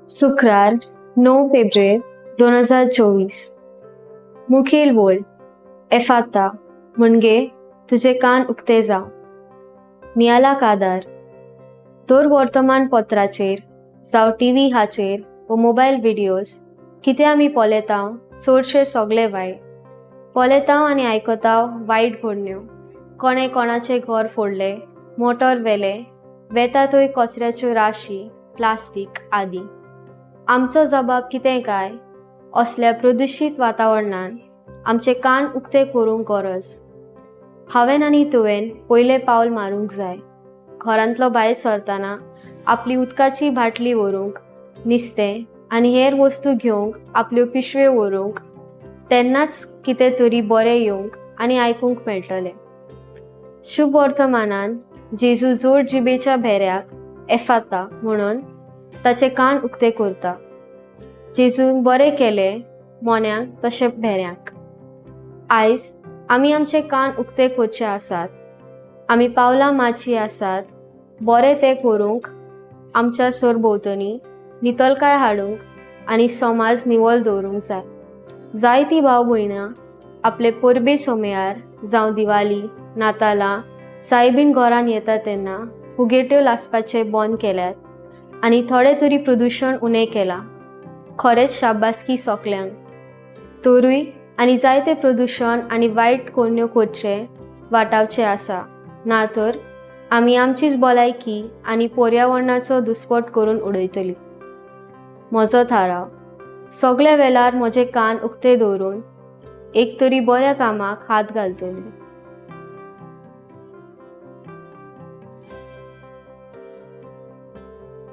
शुक्रार 9 फेब्रेर 2024. मुखेल वोळ एफाता म्हणजे तुजे कान उक्ते जावं. नियाला कादार दर वर्तमानपत्राचेर जावं टीव्ही हाचेर वो मोबायल विडियोज कितें आमी पळयता, चडशें सगळें वायट पळयता आनी आयकता. वायट घडण्यो, कोणें कोणाचें घर फोडलें, मोटर व्हेलें, वेता थंय कचऱ्याच्यो राशी, प्लास्टीक आदी. आमचो जबाब कितें काय? असल्या प्रदुशीत वातावरणान आमचे कान उक्ते करूंक गरज. हांवें आनी तुवें पयलें पावल मारूंक जाय. घरांतलो भायर सरतना आपली उदकाची बाटली व्हरूंक, नुस्तें आनी हेर वस्तू घेवंक आपल्यो पिशव्यो व्हरूंक. तेन्नाच कितें तरी बरें येवंक आनी आयकूंक मेळटलें. शुभ वर्तमानान जेजू जोड जिबेच्या भेऱ्याक एफाता म्हणून ताचे कान उक्ते करता. जेजून बरें केलें मोन्यांक तशें भेऱ्यांक. आयज आमी आमचे कान उक्ते करचे आसात. आमी पावलां मारची आसात बरें तें करूंक, आमच्या सरभोंवतणी नितळकाय हाडूंक आनी समाज निवळ दवरूंक जाय. जायतीं भाव भयणां आपले परबे सोमयार जावं दिवाली, नातालां सायबीण घरान येता तेन्ना फुगेट्यो लासपाचें बंद केल्यात आनी थोडें तरी प्रदुशण उणें केलां. खरेंच शाबासकी सगल्यांक. तरूय आनी जायते प्रदुशण आनी वायट करण्यो करचें वाटावचें आसा, ना तर आमी आमचीच भलायकी आनी पर्यावरणाचो दुस्पट करून उडयतली. म्हजो थाराव: सगल्या वेळार म्हजे कान उक्ते दवरून एक तरी बऱ्या कामाक हात घालतली.